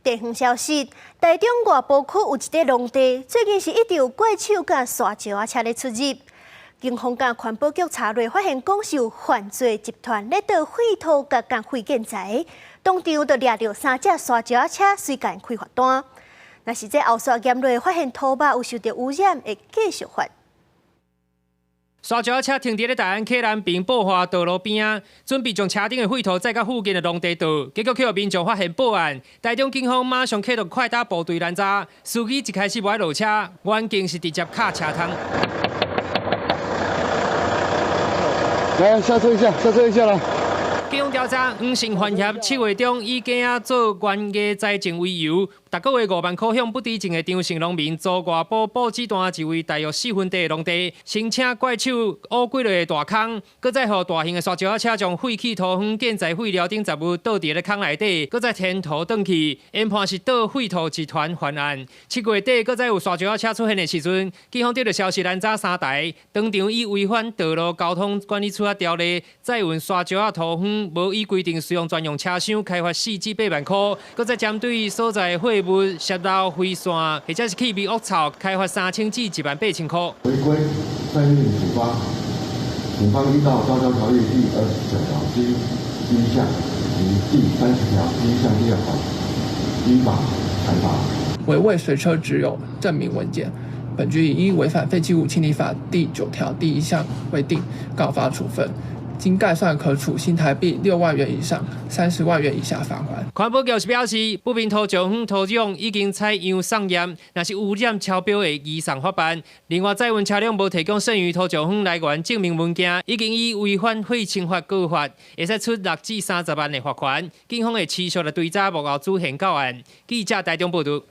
地方消息，台中外埔區有一塊農地，最近是一直有怪手佮沙石仔車咧出入。警方佮環保局查落，發現講是有犯罪集團咧倒廢土佮共廢建材，當場就掠著三隻沙石仔車，隨共開罰單。若是這後續驗落，發現土肉有受著污染，會繼續罰。沙石仔車停佇咧大安溪南平寶華道路邊仔，準備將車頂的廢土載到附近的農地倒，結果予民眾發現報案。台中警方馬上啟動快打部隊攔查，司機一開始無愛落車，原警是直接敲車窗。來，下車一下，下車一下來。警方調查，黃姓犯嫌7月中以囝仔做園藝栽種為由，逐個月5萬塊向不知情的張姓農民租外埔埔子段一位大約4分地的農地，申請怪手挖幾落大空，閣再予大型的沙石仔車將廢棄土方、建材廢料等雜物倒佇咧空內底，閣再填土轉去，研判是倒廢土集團犯案。7月底，閣再有沙石仔車出現的時陣，警方得到消息攔查三台，當場以違反道路交通管理處罰條例，載運沙石仔土方，無依規定使用專用車廂，開罰4至8萬塊，閣再針對所在貨物洩漏飛線或者是氣味惡臭，開罰3000至1萬8千塊。違規載運處罰，警方依照《道交條例》第29條之一項及第30條第一項第二款，依法裁罰。為未隨車執有證明文件，本局已依違反廢棄物清理法第9條第1項規定告發處分。經概算可處新台幣6萬元以上30萬元以下罰款。環保局是表示，不明土石方土壤已經採樣送驗，若是污染超標會移送法辦。另外，載運車輛無提供剩餘土石方來源證明文件，已經以違反廢清法告發，會使處6至30萬的罰款。警方會持續來追查幕後主嫌到案。記者台中報導。